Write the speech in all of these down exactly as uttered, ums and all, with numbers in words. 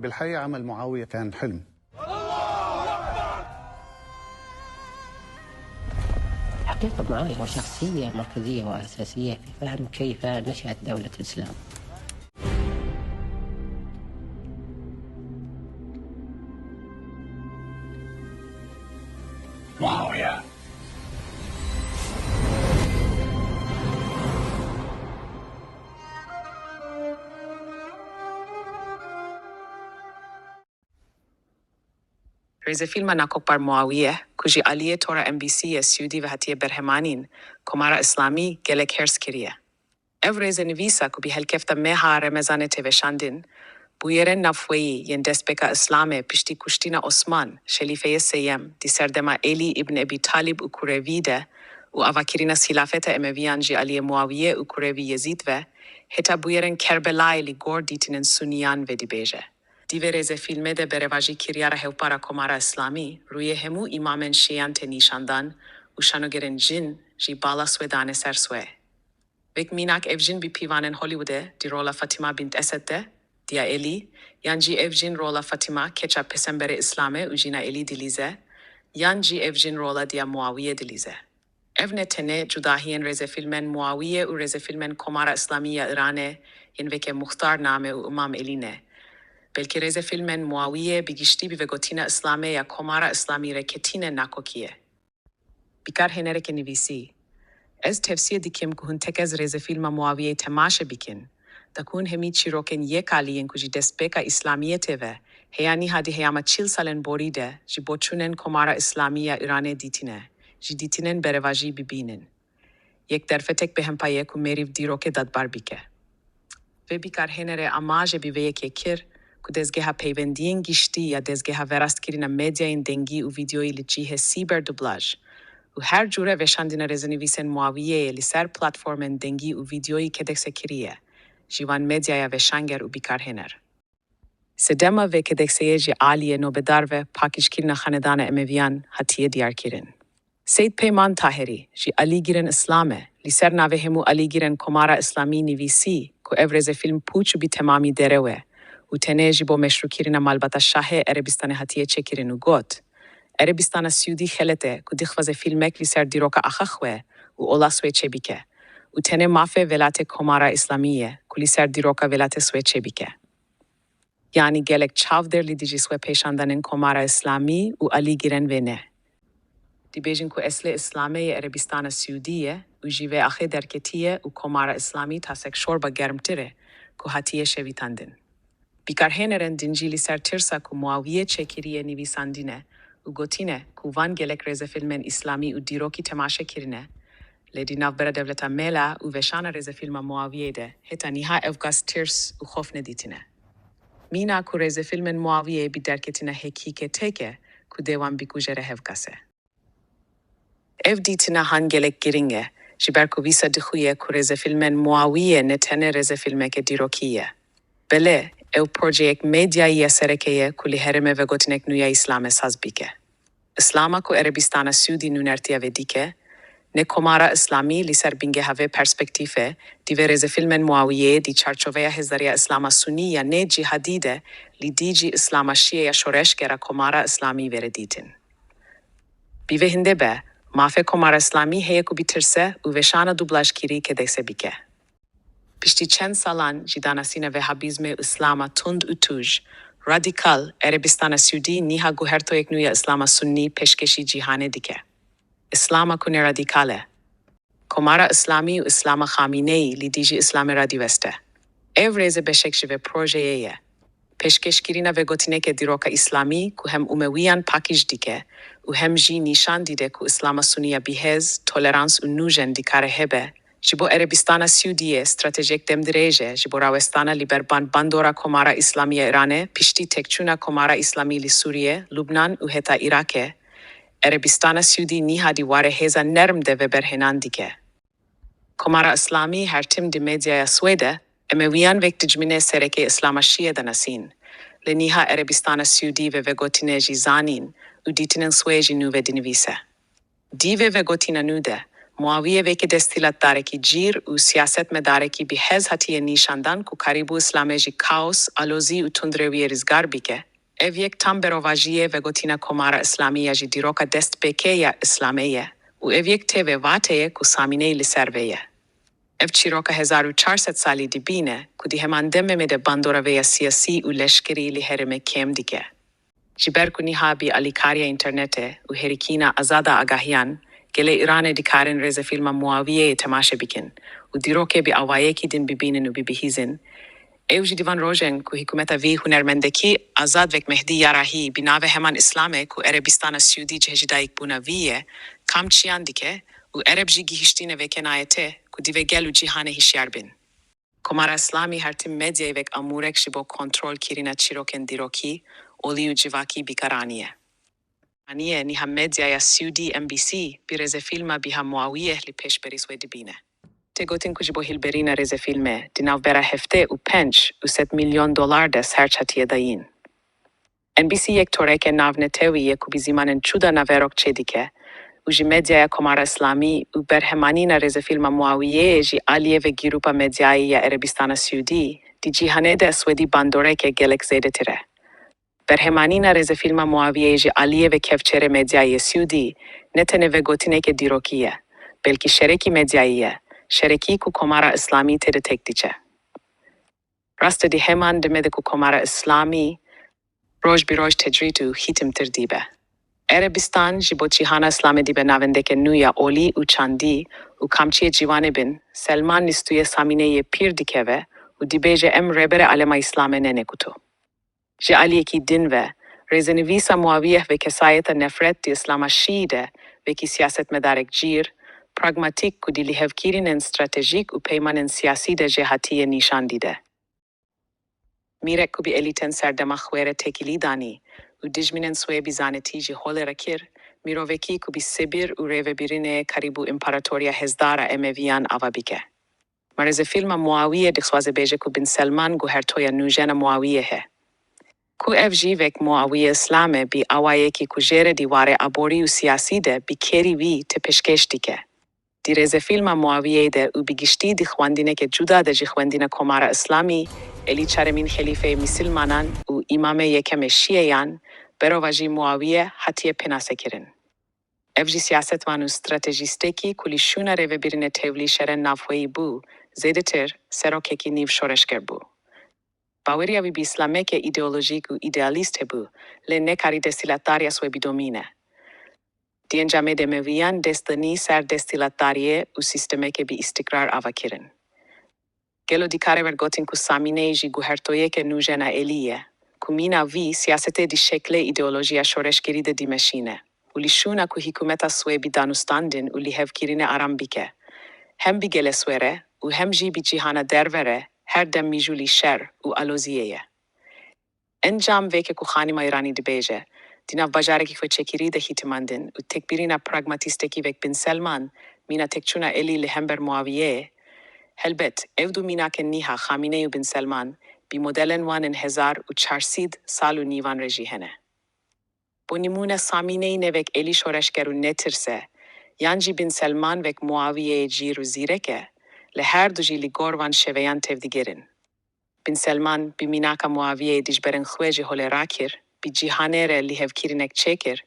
بالحقيقة عمل معاوية كان حلم. حقيقة معاوية هو شخصية مركزية وأساسية في فهم كيف نشأت دولة الإسلام. معاوية. Rêzefîlma nakokbar Muawiye, ku ji aliyê tora M B C yê Siûdî ve hatiye berhemanîn, Komara Îslamî gelek hêrs kiriye. Ev rêzenivîsa ku bi helkefta meha Remezanê tê veşandin, bûyerên navxweyî yên destpêka Îslamê piştî kuştina Osman, Şelîfeyê Sêyem, di serdema Êlî îbn Ebî Talîb û kurevî de û avakirina xîlafeta Emeviyan ji aliyê Muawiye û kurevî Yezîd ve, heta bûyerên Kerbelayê li gor dîtinên Suniyan vedibêje. Di vê rêzefîlmê de berevajî kiryara hevpar a Komara Îslamî, rûyê hemû îmamên Şîyan tê nîşandan û şanogerên jin jî bala swê dane ser swê. Wek mînak ev jin bi pîvanên Hollywoodê di rola Fatima bint Esed de, diya Êlî, yan jî ev jin rola Fatima keça pêsemberê Îslamê û jina Êlî dilîze, yan jî ev jin rola diya Muawiyê dilîze. Ev ne tenê cudahiyên rêzefîlmên Muawiye û rêzefîlmên Komara Îslamî ya Îranê yên weke Muxtar Name û Îmam Elî ne, belkî rêzefîlmên Muawiye bi giştî bi vegotina Îslamê ya Komara Îslamî re ketîne nakokiyê. Bikarhênereke nivîsî: Ez tevsiye dikim ku hûn tekez rêzefîlma Muawiyê temaşe bikin, da ku hûn hemî çîrokên yek alî yên ku ji destpêka Îslamiyetê ve heya niha di heyama çil salên borî de ji boçûnên Komara Îslamî ya Îranê dîtine, ji dîtinên berevajî bibînin. Yek derfetek bêhempa ye ku mêrîv dîrokê dadbar bike. Vê bikarhênerê amaje bi vê yekê kir ku dezgeha peywendiyên giştî ya dezgeha verastkirina medyayên dengî û vîdyoyî li cihê sîber dublaj û her cûre veşandina rêzenivîsên Muawiyeyê li ser platformên dengî û vîdyoyî kedekse kiriye ji van medyaya veşanger û bikarhêner. Sedema vê kedekseyê ji aliyê nobedar ve pakîjkirina xanedana Emeviyan hatiye diyarkirin. Seyd Peyman Taherî, ji alîgirên Îslam e, li ser navê hemû alîgirên Komara Îslamî nivîsî ku ev rêzefîlm pûç û bi temamî derew e û tenê ji bo meşrûkirina malbata şahê Erebistanê hatiye çêkirin û got, Erebistana Siûdî xelet e ku dixwaze fîlmek li ser dîroka axa xwe û ola swê çêbike û tenê mafê welatê Komara Îslamî ye ku li ser dîroka welatê swê çêbike. Yanî gelek çavdêr li dijî swepêşandanên Komara Îslamî û alîgirên wê ne. Dibêjin ku eslê Îslamê yê Erebistana Siûdî ye û ji vê axê derketiye û Komara Îslamî tasek şorba germtir e ku hatiye şevîtandin. Bikarhênerên din jî li ser tirsa ku Muawiye çêkiriye nivîsandine û gotine ku van gelek rêzefîlmên Îslamî û dîrokî temaşe kirine, lê di navbera dewleta Mêla û veşana rêzefîlma Muawiyê de heta niha evkas tirs û xof nedîtine. Mîna ku rêzefîlmên Muawiyê bi derketina hekîketeke ku dê wan bikuje re hevkas e. Ev dîtina han gelek girîng e, ji ber ku vîsa dixuye ku rêzefîlmên Muawiyê ne tenê rêzefîlmeke dîrokî ye. Belê, ew projeyek medyayî ya sereke ye ku li herêmê vegotinek nû ya Îslamê saz bike. Îslama ku Erebistana Siûdî nûnertiya vê dike, ne Komara Îslamî li ser bingeha vê perspektîfê, di vê rêzefîlmên Muawiyê di çarçoveya hêzdariya Îslama Sunî ya nê cîhadî de li dijî Îslama Şîe ya şoreşgera Komara Îslamî vêre dîtin. Bi vê hinde be, mafê Komara Îslamî heye ku bitirse û veşana dublajkirî kedekse bike. Piştî çend salan ji danasîna Vehabîzmê û Îslama tund û tûj, radîkal, Erebistana Siûdî niha guhertoyek nû ya Îslama Sunnî pêşkêşî cîhanê dike. Îslama ku ne radîkal e. Komara Îslamî û Îslama Xamîneyî li dijî Îslamê radiweste. Ev rêze beşek ji vê projeyê ye. Pêşkêşkirina vegotineke dîroka Îslamî ku hem Umewiyan pakîj dike û hem jî nîşan dide ku Îslama Sunî ya bihêz, tolerans û nûjen dikare hebe, ji bo Erebistana Siûdiyê stratejiyek demdirêj e ji bo rawestana li ber ban bandora Komara Îslamî ya Îranê piştî têkçûna Komara Îslamî li Sûriye, Lubnan û heta Îraqê. Erebistana Siûdî niha di warê hêza nerm de veberhênan dike. Komara Îslamî her tim di medyaya swê de Emewiyan wek dijminê serekê Îslama Şîe dinasîn. Lê niha Erebistana Siûdî vê vegotinê jî zanîn û dîtinên swê jî nû ve dinivîse. Di vê vegotina nû de, Muawiyê weke desthilatdarekî cîr û siyasetmedarekî bi hez hatiye nîşandan ku karîbû Îslamê ji kaos, alozî û tundrewiyê rizgar bike. Ev yek tam berovajiyê vegotina Komara Îslamî ya ji dîroka destpêkê ya Îslamê ye û ev yek tê vê vateyê ku Samîneyî li ser vê ye. Ev çîroka hezar û çar sed salî dibîne ku di heman demê me de bandora vê ya siyasî û leşkerî li herêmê kêm dike. Ji ber ku niha bi alîkariya înternetê û herikîna azad a agahiyan, gelê Îranê dikarin rêzefîlma Muawiyeyê temaşe bikin û dîrokê bi awayekî din bibînin û bibihîzin, ew jî di van rojên ku hikûmeta vî hunermendekî azad wek Mehdî Yarahî bi navê heman Îslamê ku Erebistana Siûdî cihê ji dayikbûna vî ye, kam çiyan dike û Ereb jî gihiştîne vê kenayetê ku divê gel û cîhanê hişyar bin. Komara Îslamî her tim medyayê wek amûrek ji bo kontrolkirina çîrokên dîrokî, olî û civakî bi kar aniye. Aniye niha medyaya Siûdî M B C bi rêzefîlma Biha Muawiyeh li pêşberî wê dibîne. Tê gotin ku ji bo hilberîna rêzefîlmê di navbera heftê û pênc û sed milyon dolar de serç hatiye dayîn. N B C yek toreke navnetewî ye ku bi zimanên çû de naverok çêdike û ji medyaya Komara Îslamî û berhemanîna rêzefîlma Muawiyeyê ji aliyê vê grûpa medyayî ya Erebistana Siûdî di cîhanê de swêdî bandoreke gelek zêdetir e. Berhemanîna rêzefîlma Muawiyeyê ji aliyê vê kevçerê medyayê Siûdî ne tenê vegotineke dîrokî ye, belkî şerekî medyayî ye, şerekî ku Komara Îslamî tê de têk diçe. Rast e, di heman demê de ku Komara Îslamî roj bi roj tecrîd û hîtimtir dibe. Erebistan ji bo cîhana Îslamê dibe navendeke nû ya olî û çandî û kamçiyê ciwanê Bin Selman li stûyê Samîneyê pîr dikeve û dibêje, em rêberê alema Îslamê ne, ne ku tu. Ji aliyekî din ve, rêzenivîsa Muawiyeh vê kesayeta nefret di Îslama Şîî de wekî siyasetmedarek cîr, pragmatîk ku di lihevkirînên stratejîk û peymanên siyasî de jê hatiye nîşan dide. Mîrek ku bi elîtên serdema xwe re têkilî danî û dijminên swê bi zanetî ji holê re kir, mirovekî ku bi sebir û rêvebirînê karîbû împaratoriya hêzdar a Emevîyan ava bike. Ma rêzefîlma Muawiyê dixwaze bêje ku Bin Selman guhertoya nûjen a Muawiyê he. Ku ev jî wek Muawiyê Îslamê bi awayekî ku jê re di warê aborî û siyasî de bi kêrî wî tê pêşkêş dike. Di rêzefîlma Muawiyeyê de û bi giştî di xwendineke cuda de ji xwendina Komara Îslamî, Elî çaremîn xelîfeyê misilmanan û îmamê yekem ê şîeyan, berovajî Muawiye hatiye pênasekirin. Ev jî siyasetvan û stratejîstekî ku li şûna rêvebirînê tevlî şerên navxweyî bû, zêdetir serokekî nîv şoreşger bû. Baweriya wî bi Îslameke îdeolojîk û îdealîst hebû, lê nekarî desthilatdariya swê bidomîne. Di encamê de Emewîyan dest danî ser desthilatdariyê û sîstemeke bi îstikrar ava kirin. Gelo dikare wergotin ku Samîneyî jî guhertoyeke nûjen a Elî ye, ku mîna vî siyasetê di şeklê îdeolojiya şoreşgerî de dimeşîne û li şûna ku hikûmeta swê bi danûstandin û lihevkirînê aram bike, hem bi gelê swê re û hem jî bi cîhana derve re her dem mîjû li şer û aloziyê ye. Encam vê ke ku xanîma Îranî dibêje, di nav bajarekî xwe çêkirî de hîtimandin û têkbirîna pragmatîstekî wek Bin Selman, mîna têkçûna Elî li hember Muawiyeyê. Helbet, ev du mînakên nîha Xamîneyî û Bin Selman, bi modelên wan ên hezar û çar sed sal û nîvan re jî hene. Bo nimûne, Samîneyî ne wek Elî şoreşger û netirs e, yan jî Bin Selman wek Muawiyeyê cîr û zîrek e, li her du jî li gor van şeveyan tevdigerin. Bin Selman bi mînaka Muawiyeyê dijberên xwe ji holê rakir, bi cîhanê re lihevkirînek çêkir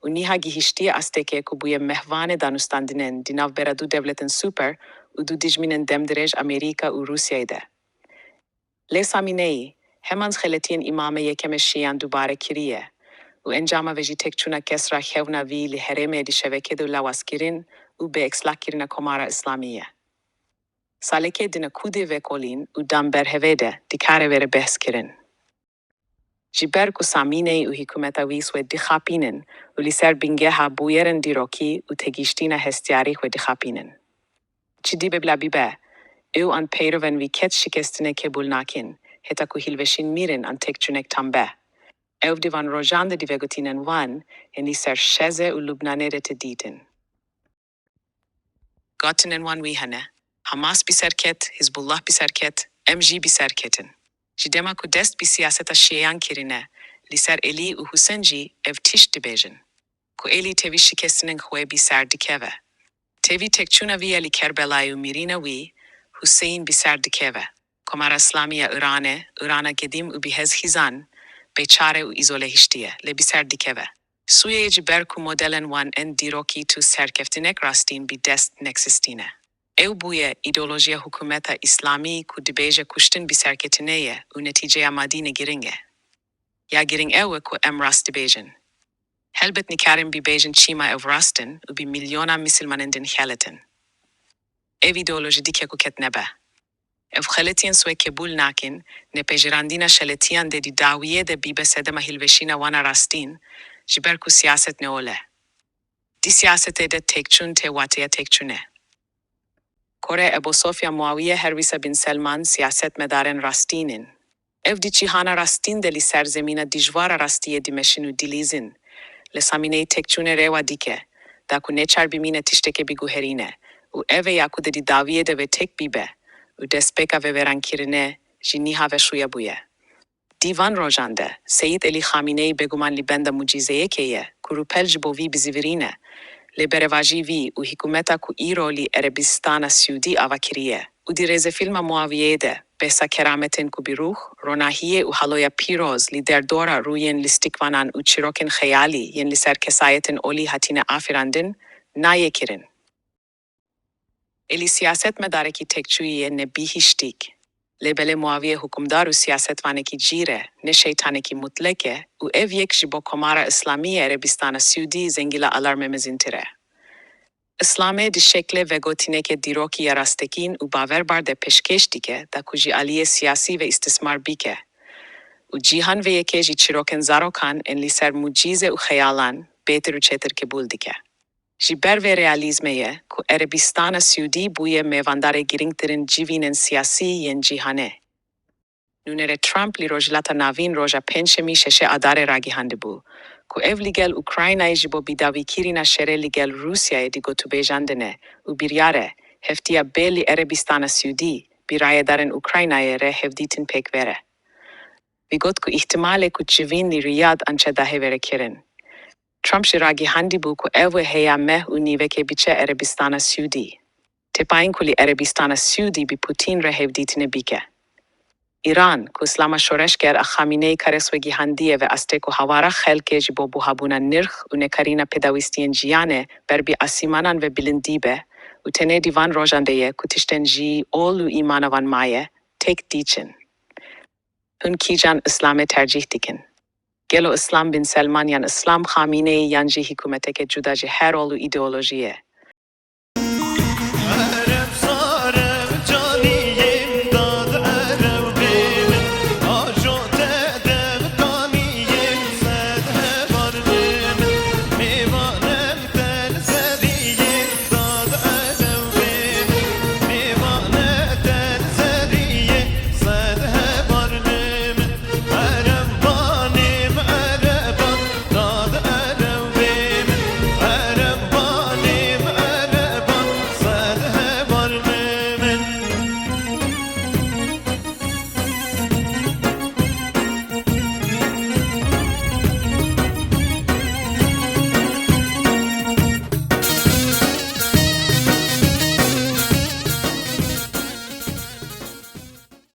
û niha gihiştiye astekê ku bûye mehvanê danûstandinên di navbera du dewletên super û du dijminên demdirêj Amerîka û Rûsyayê de. Lê Samîneyî heman xeletiyên îmamê yekem ê şîyan dubare kiriye û encama vê jî têkçûna kesra xewna vî li herêmê di şevekê de û lawazkirin û bêexlaqkirina Komara Îslamî ye. Salekê dine kudê vekolîn û dan ber hevê de dikare vêre behs kirin. Ji ber ku Samîneyî û hikûmeta wî xwe dixapînin û li ser bingeha bûyerên dîrokî û têgihiştina hestiyarî xwe dixapînin. Çi dibe bila bibe, ew an peyrovên wî ked şikestinê qebûl nakin, heta ku hilweşîn mirin an têkçûnek tam be. Ew di van rojan de di vegotinên wan ên li ser Şezê û Lubnanê re tê dîtin. Gotinên wan wî hene, Hamas bi ser ket, Hizbullah bi ser ket, em jî bi ser ketin. Ji dema ku dest bi siyaseta şîeyan kirine, li ser Elî û Husen jî ev tişt dibêjin. Ku Elî tevî şikestinên xwe bi ser dikeve. Tevî têkçûna vî ya li Kerbelayê û mîrîna wî, Huseyîn bi ser dikeve. Komara Îslamî ya Îranê, Îrana qedîm û bi hêz xizan, bêçare û îzole hiştiye, lê bi ser dikeve. Sûriyeyê ji ber ku modelên wan ên dîrokî tu serkeftinek rastîn bi dest neksistîne. Ew bûye îdeolojiya hikûmeta Îslamî ku dibêje kuştin bi serketinê ye û netîceya madî ne girîng e. Ya girîng ew e ku em rast dibêjin. Helbet nikarin bibêjin çima ew rast in û bi milyonan misilmanên din xelet in. Ev îdeolojî dike ku qet nebe. Ev xeletiyên swêk qebûl nakin, nepejirandina xeletiyan dê di dawiyê de bibe sedema hilweşîna wana rastîn, ji ber ku siyaset ne ol e. Di siyasetê de têkçûn tê wateya têkçûnê. Kore Ebu Sofya Muawiye her wisa Bin Selman siyasetmedarên rastîn in. Ev di cîhana rastîn de li ser zemîna dijwara rastiyê dimeşin û dilîzin. Lê Xamîneyî têkçûnê rêwa dike, da ku neçar bimîne tiştekê biguherîne û ev e ya ku dê di dawiyê de vê têk bibe û destpêka vê wêrankirinê jî niha vê şûya bûye. Di van rojan de, Seyîd Elî Xamîneyî bêguman li benda mucîzeyekê ye ku rûpel ji bo vî bizivirîne, lê berevajî vî û hikûmeta ku îro li Erebistana Siûdî ava kiriye û di rêzefîlma Muawiyeyê de behsa kerametên ku bi rûx, ronahiyê û haloya pîroz li derdora rûyên lîstikvanan û çîrokên xeyalî yên li ser kesayetên olî hatine afirandin, nayê kirin. Elî siyasetmedarekî têkçûyî ye ne bihiştîk. Lê belê Muawiye hikûmdar û siyasetvanekî cîr e, ne şeytanekî mutlek e û ev yek ji bo Komara Îslamî ya Erebistana Siûdî zengîla alarmê mezintir e. Îslamê di şeklê vegotineke dîrokî ya rastekîn û bawerbar de pêşkêş dike da ku ji aliyê siyasî ve îstismar bike û cîhan vê yekê ji çîrokên zarokan ên li ser mucîze û xeyalan bêtir û çêtir qebûl dike. Ji ber vê realîzmê ye ku Erebistana Siûdî bûye mêvandarê girîngtirîn civînên siyasî yên cîhanê. Nûnerê Trump li Rojhilata Navîn roja Pêncşemî şeşê Adarê ragihandibû ku ev li gel Ukraynayê ji bo bidawîkirîna şerê li gel Rûsyayê di gotûbêjan de ne û biryar e heftiya bê li Erebistana Siûdî bi rayedarên Ukraynayê re hevdîtin pêk vere. Vî got ku îhtimalê ku civîn li Riyad an Çedahê vere kirin. Trump jî ragihandîbû ku ew ê heya meh û nîvekê biçe Erebistana Siûdî. Tê payîn ku li Erebistana Siûdî bi Pûtîn re hevdîtinê bike. Îran, ku Îslama şoreşger a Xamîneyî kare xwe gihandiye vê astê ku hawara xelkê ji bo buhabûna nirx û nekarîna pêdawîstiyên jiyanê ber bi asîmanan ve bilindî be û tenê di van rojan de ye ku tiştên ji ol û îmana wan maye, têk diçin. Hûn kîjan Îslamê tercîh dikin? Gelo Îslam Bin Selman yan Îslam Xamîneyî yan jî hikûmeteke cuda ji her ol û îdeolojiyê?